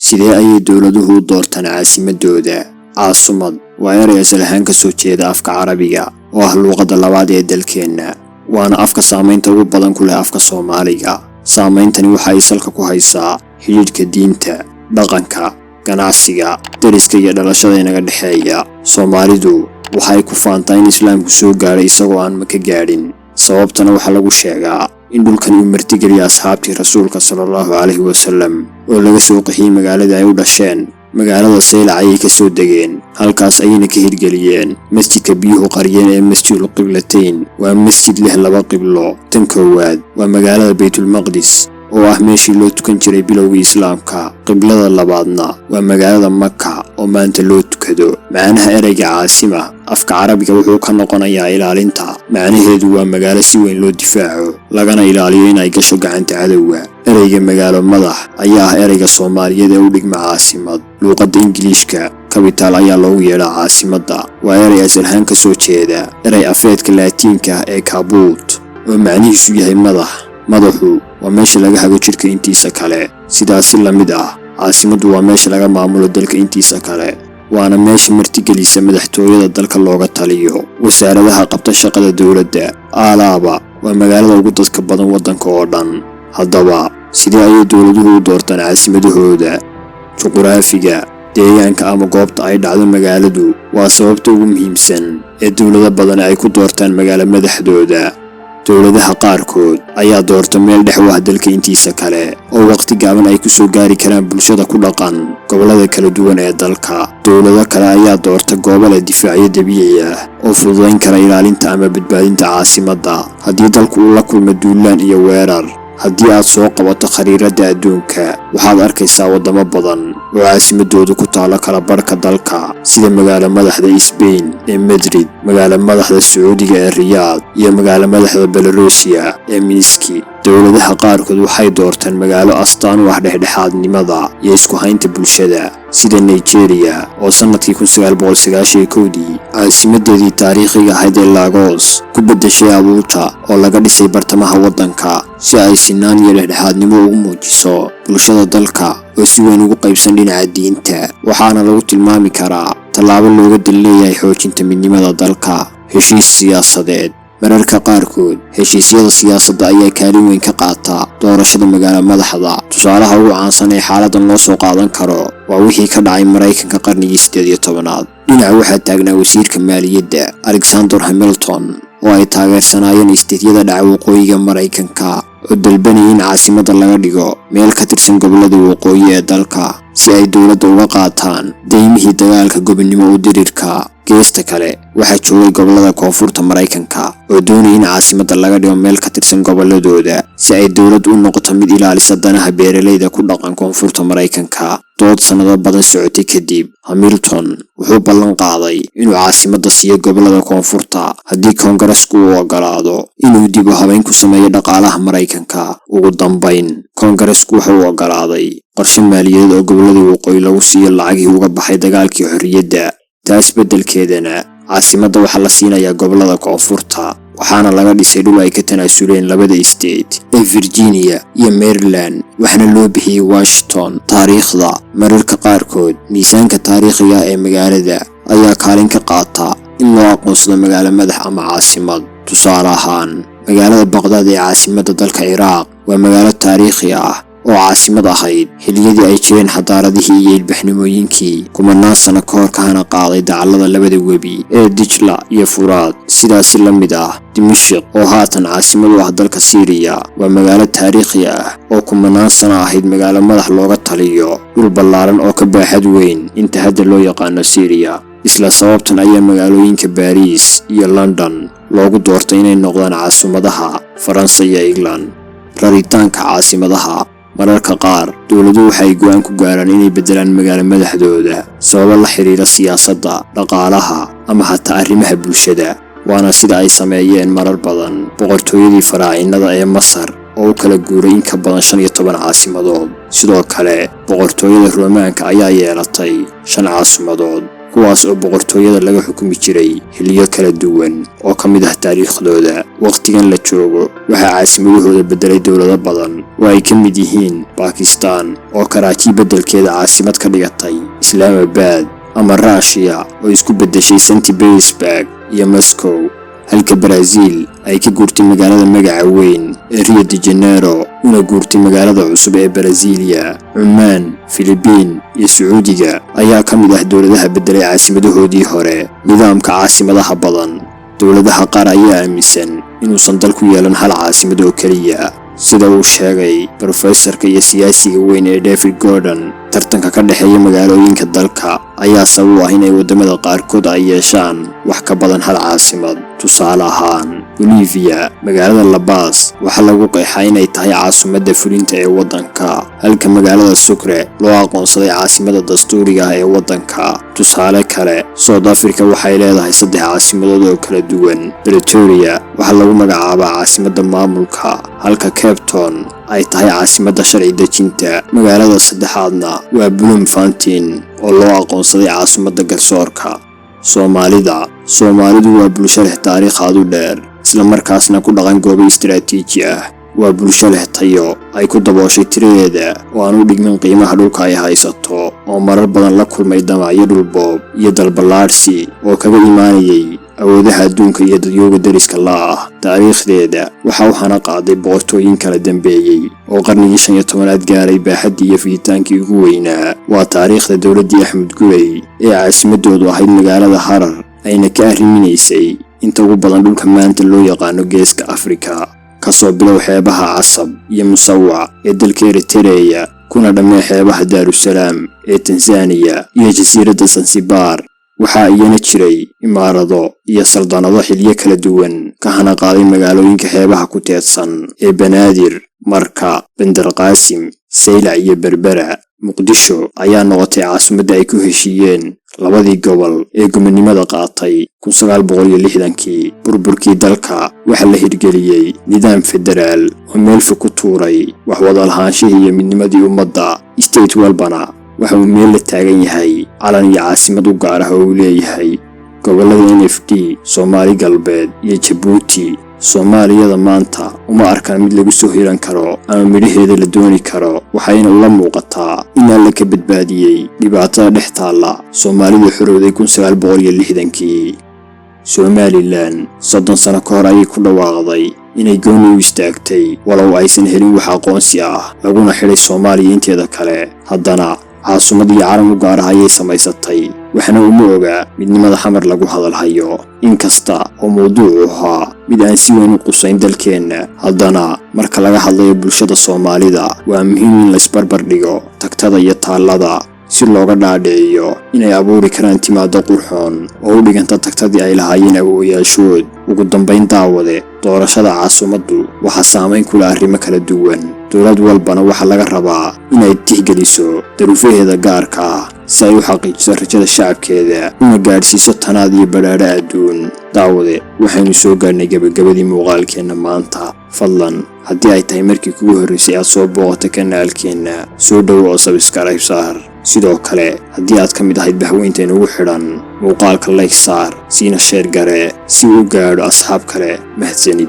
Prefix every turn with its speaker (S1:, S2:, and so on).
S1: Sidee ayay dowladuhu u doortaan caasimadooda? Caasumad waa eray asal ahaan ka soo jeeda afka Carabiga, oo ah luuqadda labaad ee dalkeenna, waana afka saamaynta ugu badan ku leh afka Soomaaliga. Saameyntani waxa ay salka ku haysaa xidhiidhka diinta, dhaqanka, ganacsiga, deriska iyo dhalashada inaga dhexeeya. Soomaalidu waxa ay ku faantaa in Islaamku soo gaadhay isagoo aan Maka gaadhin. Sababtana waxaa lagu sheegaa in dhulkan uu martigeliyay asxaabtii Rasuulka sala Allahu calayhi wasalam oo laga soo qaxiyey magaaladii ay u dhasheen. Magaalada Saylac ayay ka soo degeen, halkaas ayayna ka hirgeliyeen masjidka biyuhu qariyeen ee Masjidul Qiblatayn. Waa masjid leh laba qiblo. Tan koowaad waa magaalada Baytulmaqdis, oo ah meeshii loo tukan jiray bilowgii Islaamka. Qiblada labaadna waa magaalada Maka oo maanta loo tukado. Macnaha ereyga caasima afka Carabiga wuxuu ka noqonayaa ilaalinta. Macnaheedu waa magaalo si weyn loo difaaco, lagana ilaaliyo inay gasho gacanta cadowga. Ereyga magaalo madax ayaa ah ereyga Soomaaliyeed ee u dhigma caasimad. Luuqadda Ingiliishka capital ayaa loogu yeedhaa caasimadda. Waa erey asalahaan ka soo jeeda erey afeedka Laatiinka ah ee caput, oo macnihiisu yahay madax. Madaxu waa meesha laga hago jidhka intiisa kale. Sidaasi la mid ah, caasimaddu waa meesha laga maamulo dalka intiisa kale, waana meesha martigelisa madaxtooyada dalka looga taliyo, wasaaradaha qabta shaqada dowladda. Aalaaba waa magaalada ugu dadka badan waddanka oo dhan. Haddaba, sidee ayay dowladuhu u doortaan caasimadahooda? Juquraafiga deegaanka ama goobta ay dhacdo magaaladu waa sababta ugu muhiimsan ee dowlado badan ay ku doortaan magaalo madaxdooda. Dowladaha qaarkood ayaa doorta meel dhex u ah dalka intiisa kale, oo waqti gaaban ay ku soo gaari karaan bulshada ku dhaqan gobollada kala duwan ee dalka. Dowlado kale ayaa doorta goobo leh difaacyo dabiici ah oo fududayn kara ilaalinta ama badbaadinta caasimadda haddii dalku uu la kulmo duulaan iyo weerar. Haddii aad soo qabato khariiradda adduunka, waxaad arkaysaa waddamo badan oo caasimadoodu ku taalo kala barhka dalka, sida magaalo madaxda Sbain ee Madrid, magaalo madaxda Sacuudiga ee Riyaad iyo magaalo madaxda Belarusiya ee Minski. Dowladaha qaarkood waxay doorteen magaalo astaan u ah dhexdhexaadnimada iyo isku haynta bulshada, sida Nigeria oo sannadkii 1991-dii caasimadeedii taariikhiga ahayd ee Lagos ku beddeshay Abuuja oo laga dhisay bartamaha waddanka, si ay sinaan iyo dhexdhexaadnimo ugu muujiso bulshada dalka oo si weyn ugu qaybsan dhinaca diinta. Waxaana lagu tilmaami karaa tallaabo looga dal leeyahay xoojinta midnimada dalka. Heshiis siyaasadeed: mararka qaarkood heshiisyada siyaasadda ayaa kaalin weyn ka qaata doorashada magaalo madaxda. Tusaalaha ugu caansan ee xaaladan loo soo qaadan karo waa wixii ka dhacay Maraykanka qarnigii 18aad. Dhinaca waxaa taagnaa wasiirka maaliyadda Alexander Hamilton, oo ay taageersanaayeen isteedyada dhaca waqooyiga Maraykanka, oo dalbanayay in caasimadda laga dhigo meel ka tirsan gobollada waqooyi ee dalka, si ay dowladda uga qaataan daymihii dagaalka gobonnimo u dirirka. Geesta kale waxaa joogay gobollada koonfurta Maraykanka oo doonaya in caasimadda laga dhigo meel ka tirsan gobolladooda, si ay dowladdu u noqoto mid ilaalisa danaha beeralayda ku dhaqan koonfurta Maraykanka. Dood sannado badan socotay kadib, Hamilton wuxuu ballan qaaday inuu caasimadda siiyo gobollada koonfurta haddii Koongaresku uu ogolaado inuu dib u habayn ku sameeyo dhaqaalaha Maraykanka. Ugu dambayn, Koongaresku waxa uu ogolaaday qorshe maaliyadeed oo gobolladii waqooyi lagu siiyo lacagihii uga baxay dagaalkii xorriyadda. Taas beddelkeedana, caasimadda waxaa la siinayaa gobollada koonfurta, waxaana laga dhisay dhul ay ka tanaasuleen labada state ee Virginia iyo Maryland, waxaana loo bixiyey Washington. Taariikhda: mararka qaarkood miisaanka taariikhiga ee magaalada ayaa kaalin ka qaata in loo aqoonsado magaalo madax ama caasimad. Tusaale ahaan, magaalada Baqdaad ee caasimadda dalka Ciraaq waa magaalo taariikhi ah oo caasimad ahayd xilliyadii ay jireen xadaaradihii iyo ilbaxnimooyinkii kumanaan sano ka hor kahana qaaday dacallada labada webi ee Dijla iyo Furaad. Sidaasi la mid ah, Dimishiq oo haatan caasimad u ah dalka Siiriya waa magaalo taariikhi ah oo kumanaan sano ahayd magaalo madax looga taliyo dhul ballaaran oo ka baaxad weyn inta hadda loo yaqaano Siiriya. Isla sababtan ayaa magaalooyinka Baariis iyo London loogu doortay inay noqdaan caasimadaha Faransa iyo England. Raritaanka caasimadaha: mararka qaar dowladuhu waxay go'aan ku gaaraan inay beddelaan magaalo madaxdooda sababo la xidhiira siyaasadda, dhaqaalaha ama xataa arrimaha bulshada. Waana sida ay sameeyeen marar badan boqortooyadii Faraacinada ee Masar oo u kala guuray in ka badan 15 caasimadood. Sidoo kale, boqortooyada Roomaanka ayaa yeelatay shan caasimadood. Kuwaas oo boqortooyada laga xukumi jiray xilliyo kala duwan oo ka mid ah taariikhdooda. Wakhtigan la joogo waxaa caasimadahooda beddelay dowlado badan oo ay ka mid yihiin Bakistan oo Karaaji beddelkeeda caasimad ka dhigatay Islaamabad, ama Ruushiya oo isku beddeshay Saint Petersburg iyo Moscow, halka Brazil ay ka guurtay magaalada magaca weyn ee Rio de Janeiro una guurtay magaalada cusub ee Brasilia. Cumaan, Filibiin iyo Sacuudiga ayaa ka mid ah dowladaha beddelay caasimadahoodii hore. Nidaamka caasimadaha badan, dowladaha qaar ayaa aaminsan inuusan dal ku yeelan hal caasimad oo keliya. Sida uu sheegay brofesorka iyo siyaasiga weyn ee David Gordon, tartanka ka dhexeeya magaalooyinka dalka ayaa sabab u ah inay waddamada qaarkood ay yeeshaan wax ka badan hal caasimad. Tusaale ahaan, Bolivia, magaalada La Paz waxaa lagu qeexaa inay tahay caasimadda fulinta ee waddanka, halka magaalada Sucre loo aqoonsaday caasimada dastuuriga ah ee waddanka. Tusaale kale, South Africa waxay leedahay saddex caasimadood oo kala duwan. Pretoria waxaa lagu magacaabaa caasimadda maamulka, halka Cape Town ay tahay caasimadda sharci dejinta. Magaalada saddexaadna waa Bloemfontein oo loo aqoonsaday caasimadda garsoorka. Soomaalida. Soomaalidu waa bulsho leh taariikh aad u dheer, isla markaasna ku dhaqan goobo istaraatiiji ah. Waa bulsho leh tayo ay ku dabooshay tiradeeda oo aan u dhigmin qiimaha dhulka ay haysato, oo marar badan la kulmay damacyo dhulboob iyo dalballaadhsi oo kaga imaanayay awoodaha adduunka iyo dadyooga deriska la ah. Taariikhdeeda waxa u hana qaaday boqortooyin kala dambeeyey oo qarnigii 15aad gaaray baaxaddii iyo fiditaankii ugu weynaa. Waa taariikhda dowladdii Axmed Gurey ee caasimadoodu ahayd magaalada Harar, ayna ka arriminaysay inta ugu badan dhulka maanta loo yaqaano Geeska Afrika, kasoo bilow xeebaha Casab iyo Musawac ee dalka Eritereya, kuna dhammee xeebaha Daarusalaam ee Tanzaniya iyo jasiiradda Sansibaar. Waxaa iyana jiray imaarado iyo saldanado xilyo kala duwan ka hana qaaday magaalooyinka xeebaha ku teedsan ee Banaadir, Marka, Bandarqaasim, Saylac iyo Berbera. Muqdisho ayaa noqotay caasimadda ay ku heshiiyeen labadii gobol ee gobonimada qaatay 1960-kii. Burburkii dalka waxaa la hirgeliyey nidaam federaal oo meel fog ku tuuray wax wada lahaanshihii iyo midnimadii ummadda. State walbana waxa uu meel la taagan yahay calan iyo caasimad u gaar ah oo uu leeyahay. Gobollada NFD, Soomaali Galbeed iyo Jabuuti, Soomaaliyada maanta uma arkaan mid lagu soo hiran karo ama midhaheeda la dooni karo, waxayna ula muuqataa in Alle ka badbaadiyey dhibaatada dhex taalla Soomaalida xorowday 1960-kii. Somaliland 30 sano ka hor ayay ku dhawaaqday inay gooni u istaagtay, walow aysan helin wax aqoonsi ah, laguna xidhay Soomaaliya inteeda kale. Haddana caasumad iyo calan u gaar ah ayay samaysatay, waxna uma oga midnimada Xamar lagu hadalhayo. Inkasta oo mawduucu ahaa mid aan si weyn u qusayn dalkeenna, haddana marka laga hadlayo bulshada Soomaalida waa muhiim in laysbarbar dhigo tagtada iyo taallada, si looga dhaadhiciyo inay abuuri karaan timaado qurxoon oo u dhiganta tagtadii ay lahaayeen awoowayaashood. Ugu dambayn, daawade, doorashada caasimaddu waxaa saamayn ku leh arrimo kala duwan. Dowlad walbana waxaa laga rabaa inay tixgeliso daruufaheeda gaarka ah si ay u xaqiijiso rajada shacabkeeda una gaadhsiiso tanaad iyo badhaadho adduun. Daawade, waxaynu soo gaadhnay gebagabadii muuqaalkeenna maanta. Fadlan, haddii ay tahay markii kugu horraysay aad soo booqato kanaalkeenna, soo dhowo oo subscribe saar. Sidoo kale, haddii aad ka mid ahayd bahweynta inugu xidhan, muuqaalka like saar, siina share garee si uu u gaadho asxaab kale. Mahadsanid.